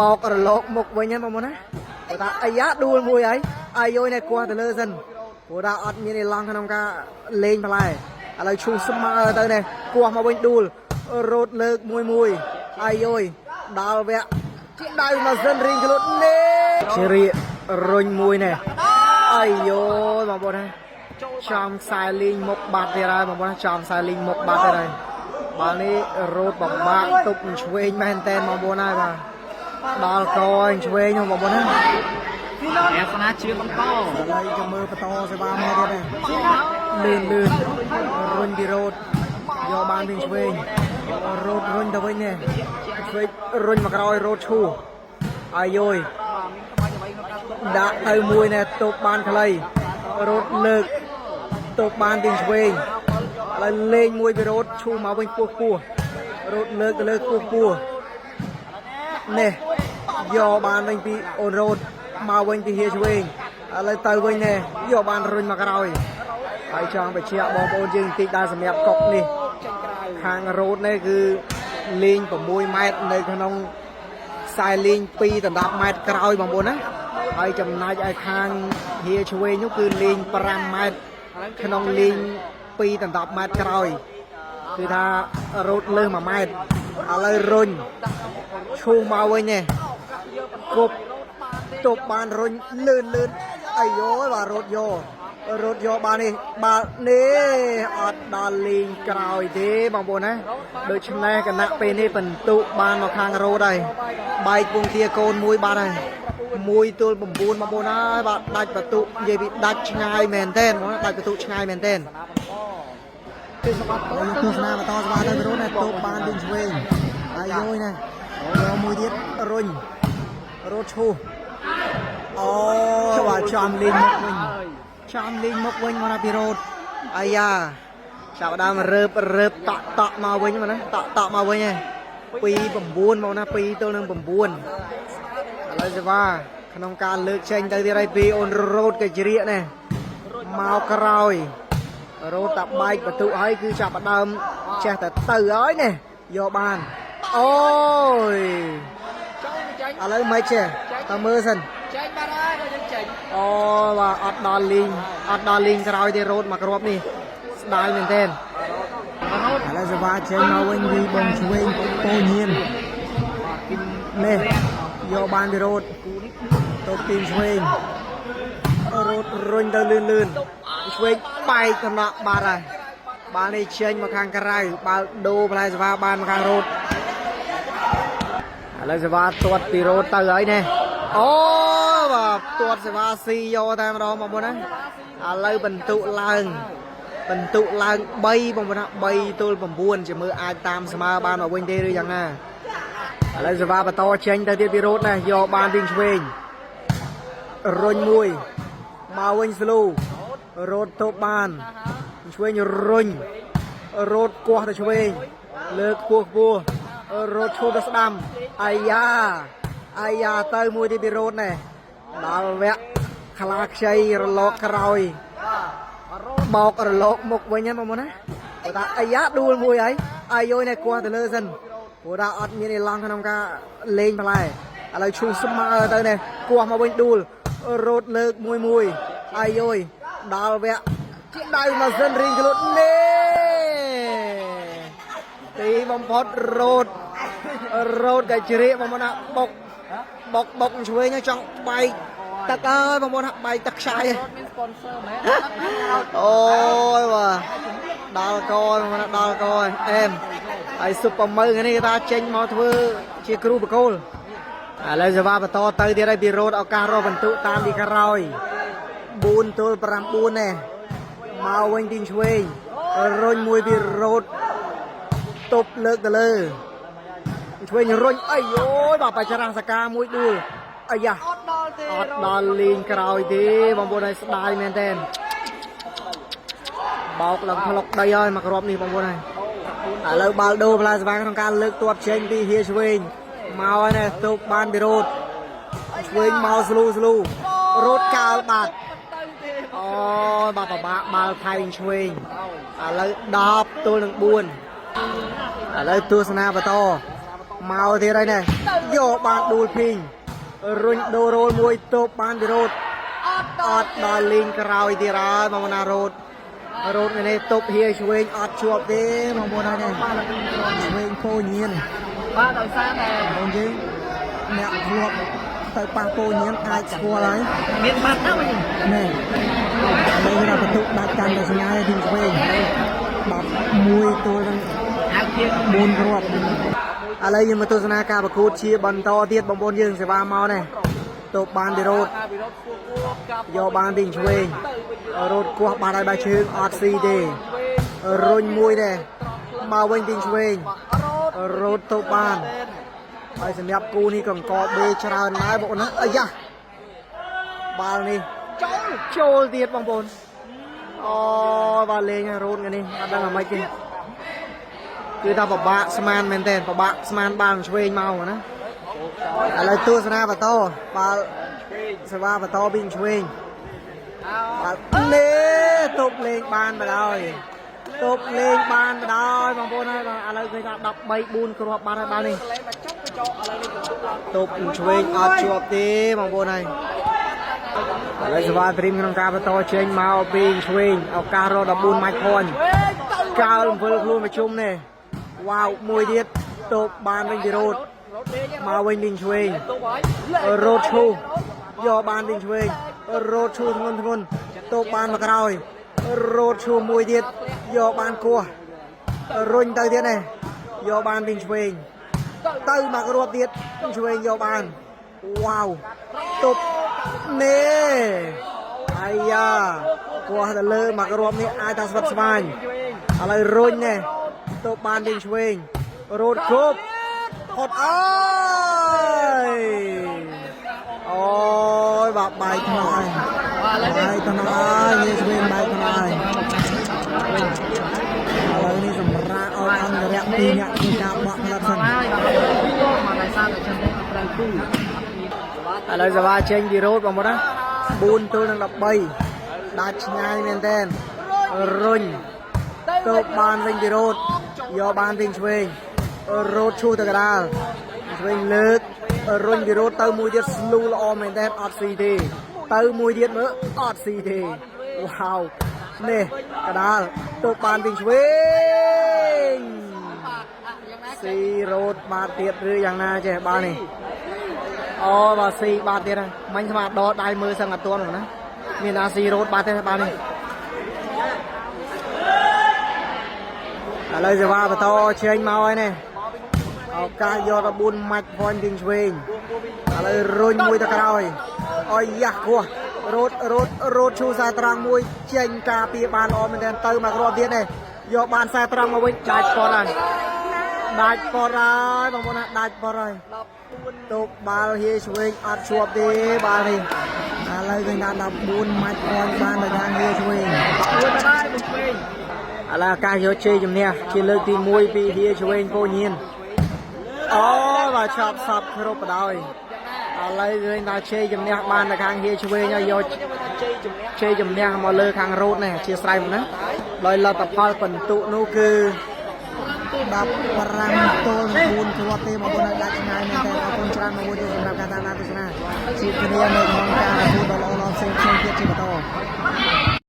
បោករលកមុខវិញហ្នឹងបងប្អូនណាព្រោះថាអាយ៉ាដួលមួយហើយអាយយនេះគោះទៅលើសិនព្រោះថាអត់មានអេឡង់ក្នុងការលេងផ្លែឥឡូវឈូសស្មើទៅនេះគោះមកវិញដួលរត់លើកមួយមួយអាយយដល់វគ្គដៅមកសិនរៀងខ្លួននេះជ្រៀករុញមួយនេះអាយយបងប្អូនណាចំខ្សែលីងមុខបាត់ទៀតហើយបងប្អូនណាចំខ្សែលីងមុខបាត់ទៀតហើយបាល់នេះរត់បំបាក់ទប់ឆ្វេងមែនតែនបងប្អូនហើយបាទដល់កអញឆ្វេងហ្នឹងបងប្អូនណា អាសនាជាបន្ត ឥឡូវចាំមើលបន្តសេវាមកទៀតនេះលឿនលឿនរុញពីរ៉ូតយកបានពីឆ្វេងរ៉ូតរុញទៅវិញនេះឆ្វេងរុញមកក្រោយរ៉ូតឈូអាយយដាក់ទៅមួយនេះទប់បានខ្លីរ៉ូតលើកទប់បានពីឆ្វេងឥឡូវលេងមួយពីរ៉ូតឈូមកវិញពោះពោះរ៉ូតលើកទៅលើពោះពោះនេះយកបានវិញពីអូនរ៉ូតមកវិញពីហៀឆ្វេងឥឡូវទៅវិញនេះយកបានរុញមកក្រោយហើយចង់បញ្ជាក់បងប្អូនយើងបន្តិចដែរសម្រាប់កុកនេះខាងរ៉ូតនេះគឺលេង6ម៉ែត្រនៅក្នុងខ្សែលេង2ដណ្ដប់ម៉ែត្រក្រោយបងប្អូនណាហើយចំណែកឯខាងហៀឆ្វេងនោះគឺលេង5ម៉ែត្រក្នុងលេង2ដណ្ដប់ម៉ែត្រក្រោយគឺថារ៉ូតលើស1ម៉ែត្រឥឡូវរុញឈូសមកវិញនេះគប់ទប់បានរុញលឿនលឿនអាយយបាទរត់យករត់យកបាននេះបាល់នេះអត់ដល់លេងក្រោយទេបងប្អូនណាដូច្នេះគណៈពេលនេះបន្ទុកបានមកខាងរ៉ូតហើយបែកពងទាកូនមួយបាត់ហើយ1ទល់9បងប្អូនហើយបាទដាច់បន្ទុកនិយាយពីដាច់ឆ្ងាយមែនទែនបងដាច់បន្ទុកឆ្ងាយមែនទែន គឺសម្បត្តិ លោកទស្សនាបន្តស្បាទៅរត់ណាទប់បានវិញឆ្វេងអាយយណាយកមួយទៀតរុញរត់ឈូសអូបាទចំលេងមុខវិញចំលេងមុខវិញមកណាពីរ៉ូតអាយ៉ាចាប់ដើមរើបរើបតក់តក់មកវិញមកណាតក់តក់មកវិញហ៎2 9មកណា2ទល់នឹង9ឥឡូវសេវាក្នុងការលើកចេញទៅទៀតហើយពីអូនរ៉ូតកជ្រៀកនេះមកក្រោយ រោតតាបែកបន្ទុហើយគឺចាប់ផ្ដើមចេះតែទៅហើយនេះយកបានអូយ ចូលចេញ ឥឡូវមិនចេះតើមើលសិន ចេញបាត់ហើយយើងចេញ អូបាទអត់ដល់លីងអត់ដល់លីងក្រោយទេរោតមកគ្រាប់នេះស្ដាយមែនទែនឥឡូវសេវាចេញមកវិញវីបងឆ្វេងពោញៀននេះយកបានពីរោតទៅពីឆ្វេងរោតរុញទៅលឿនលឿនឆ្វេងបែកកំណក់បាត់ហើយបាល់នេះចេញមកខាងក្រៅបាល់ដូរផ្លែសេវាបានមកខាងរោតឥឡូវសេវាទាត់ពីរោតទៅហើយនេះអូបាទទាត់សេវាស៊ីយកតែម្ដងបងប្អូនណាឥឡូវបន្ទុកឡើង បន្ទុកឡើង3បងប្អូនណា3ទល់9ជាមើលអាចតាមស្មើបានមកវិញទេឬយ៉ាងណាឥឡូវសេវាបន្តចេញទៅទៀតពីរ៉ូតណាយកបានវិញឆ្វេងរុញមួយមកវិញស្លូរ៉ូតទប់បានឆ្វេងរុញរ៉ូតគោះទៅឆ្វេងលើកខ្ពស់ខ្ពស់រ៉ូតឈូទៅស្ដាំអាយ៉ាអាយ៉ាទៅមួយទៀតពីរ៉ូតណែដល់វគ្គខ្លាខ្ចីរលកក្រោយ បោករលកមុខវិញហ្នឹងបងប្អូនណាព្រោះថាអាយ៉ាដួលមួយហើយអាយយនេះគោះទៅលើសិនព្រោះថាអត់មានអេឡង់ក្នុងការលេងផ្លែឥឡូវឈូសស្មើទៅនេះគោះមកវិញដួលរត់លើកមួយមួយអាយយដល់វគ្គដៅមកសិនរៀងខ្លួននេះទីបំផុតរត់រត់កាជ្រៀកបងប្អូនណាបុកបុកបុកឆ្វេងចង់បែកទឹកអើយបងប្អូនណាបែកទឹកខ្ចាយ រត់មាន sponsor មែន អូយបាទដល់កមកដល់កអែមហើយស៊ុបប្រមើនេះគេថាចេញមកធ្វើជាគ្រូបកគោលឥឡូវសេវាបន្តទៅទៀតហើយពីរ៉ូតឱកាសរកបន្ទុកតាមពីក្រោយ4ទល់9នេះមកវិញទីឆ្វេងរុញមួយពីរ៉ូតទប់លើកទៅលើឆ្វេងរុញអីយយបាទបច្រាំងសកាមួយដួលអាយ៉ា អត់ដល់ទេ អត់ដល់លេងក្រោយទេបងប្អូនហើយស្ដាយមែនទែនបោកឡើងផ្លុកដីហើយមកគ្រាប់នេះបងប្អូនហើយឥឡូវបាល់ដូផ្លែស្វាក្នុងការលើកទាត់ចេញពីហៀឆ្វេងមកហើយនេះទប់បានពីរ៉ូតឆ្វេងមកស្លូស្លូរ៉ូតកាលបាត់ ទៅទេ អូយបាទប្របាក់បាល់ថៃឆ្វេងឥឡូវ10ទល់នឹង4ឥឡូវទស្សនាបន្ត មកទៀតហើយនេះយកបានដួលភីងរុញដូរ៉ូលមួយទប់បានពីរ៉ូត អត់ អត់ដល់លីងក្រោយទៀតហើយបងប្អូនណារ៉ូតរ៉ូតនេះទប់ហៀឆ្វេងអត់ជាប់ទេបងប្អូនហើយនេះឆ្វេងពោញៀន បាទដោយសារតែ បងយើងអ្នកធ្លាប់ទៅប៉ះពោញៀនអាចស្គាល់ហើយ មានបាត់ណាវិញ នេះឥឡូវគេថាបន្ទុកដាច់កាន់តែសញ្ញាទីឆ្វេង11ទល់នឹង ហៅជា 4គ្រាប់ឥឡូវយើងមកទស្សនាការប្រកួតជាបន្តទៀតបងប្អូនយើងសេវាមកនេះទៅបានពីរ៉ូត ពីរត់គួគួកាប់ យកបានពីឆ្វេងរ៉ូតគោះបានឲ្យបាយជើងអត់ស៊ីទេរុញមួយដែរមកវិញពីឆ្វេង រត់ រ៉ូតទៅបានហើយសម្រាប់គូនេះកង្កបេច្រើនដែរបងប្អូនណាអាយ៉ាបាល់នេះ ចូល ចូលទៀតបងប្អូនអូបាទលេងរ៉ូតថ្ងៃនេះអត់ដឹងអាម៉េចទេគឺថាពិបាកស្មានមែនទែនពិបាកស្មានបាល់ឆ្វេងមកណាឥឡូវទស្សនាបន្តបាល់សេវាបន្តពីឆ្វេងបាល់នេះទប់លេងបានបណ្ដោយទប់លេងបានបណ្ដោយបងប្អូនហើយបាទឥឡូវឃើញថា13 4គ្រាប់បានហើយបាល់នេះ លេងមកចុកទៅចោឥឡូវនេះទទួលឡើង ទប់ឆ្វេងអត់ជាប់ទេបងប្អូនហើយឥឡូវសេវាត្រៀមក្នុងការបន្តចេញមកពីឆ្វេងឱកាសរក14ម៉ាច់ផន វេងទៅ កើអំវិលខ្លួនប្រជុំនេះវ៉ាវមួយទៀតទប់បានវិញពីរ៉ូត រត់លេង មកវិញពីឆ្វេង ទៅហើយ រ៉ូតឈូយកបានពីឆ្វេងរ៉ូតឈូធ្ងន់ធ្ងន់ទប់បានមកក្រោយរ៉ូតឈូមួយទៀតយកបានគោះរុញទៅទៀតនេះយកបានពីឆ្វេងទៅមករាប់ទៀតឆ្វេងយកបានវ៉ាវទប់នេះអាយ៉ាគោះទៅលើមករាប់នេះអាចថាស្វិតស្វាញឥឡូវរុញនេះទប់បានពីឆ្វេងរ៉ូតគប់ ហត់អើយអូយបាក់បាយខ្នោះហើយបាយខ្នោះហើយនេះស្វេនបាយខ្នោះហើយឥឡូវនេះសម្រាប់ឲ្យអង្គរៈពីរអ្នកធ្វើការបក់ផ្លិតសិន ហើយបាទមកដោយសារតែចឹងទេត្រូវគូ ឥឡូវសេវាចេញពីរ៉ូតបងប្អូនណា4ទល់នឹង13ដាច់ឆ្ងាយមែនតើរុញទៅបានវិញពីរ៉ូតយកបានវិញឆ្វេងរ៉ូតឈូទៅកដាលឆ្វេងលើករុញពីរ៉ូតទៅមួយទៀតស្លូល្អមែនតើអត់ស៊ីទេទៅមួយទៀតមើលអត់ស៊ីទេវ៉ាវនេះកដាលទៅបានវិញឆ្វេងស៊ីរ៉ូតបាទទៀតឬយ៉ាងណាចេះបាននេះ អូបាទស៊ីបាទទៀតហើយមិញស្មាដដៃមើលសឹងអត់ទាន់ហ្នឹងណាមានអាស៊ីរ៉ូតបាទទេបាទនេះឥឡូវសេវាបន្តចេញមកហើយនេះឱកាសយក14ម៉ាច់ផនពីឆ្វេងឥឡូវរុញមួយទៅក្រោយអយយ៉ាស់គោះរ៉ូតរ៉ូតរ៉ូតឈូខ្សែត្រង់មួយចេញការពារបានល្អមែនទែនទៅមកគ្រាប់ទៀតនេះយកបានខ្សែត្រង់មកវិញដាច់ប៉ុនហើយដាច់ប៉ុនហើយបងប្អូនណាដាច់ប៉ុនហើយ 14 ទប់បាល់ហៀឆ្វេងអត់ជាប់ទេបាល់នេះឥឡូវឃើញថា14ម៉ាច់អនបានទៅខាងហៀឆ្វេង 4ដែរមួយឆ្វេង ឥឡូវឱកាសយកជ័យជំនះជាលើកទី1ពីហៀឆ្វេងពោញៀនអូបាទឆាប់សັບគ្រប់បដ ாய் ឥឡូវឃើញថាជ័យជំនះបានទៅខាងហៀឆ្វេងហើយយក ជ័យជំនះ ជ័យជំនះមកលើខាងរ៉ូតនេះអធិស្ឋានមកណាដោយលទ្ធផលពិន្ទុនោះគឺ15ទល់នឹង4គ្រាប់ទេបងប្អូនដាច់ឆ្ងាយមែនទែនអរគុណច្រើនបងប្អូនសម្រាប់ការតាមដានទស្សនាជួបគ្នានៅក្នុងការប្រកួតដ៏ល្អៗផ្សេងៗទៀតជាបន្ត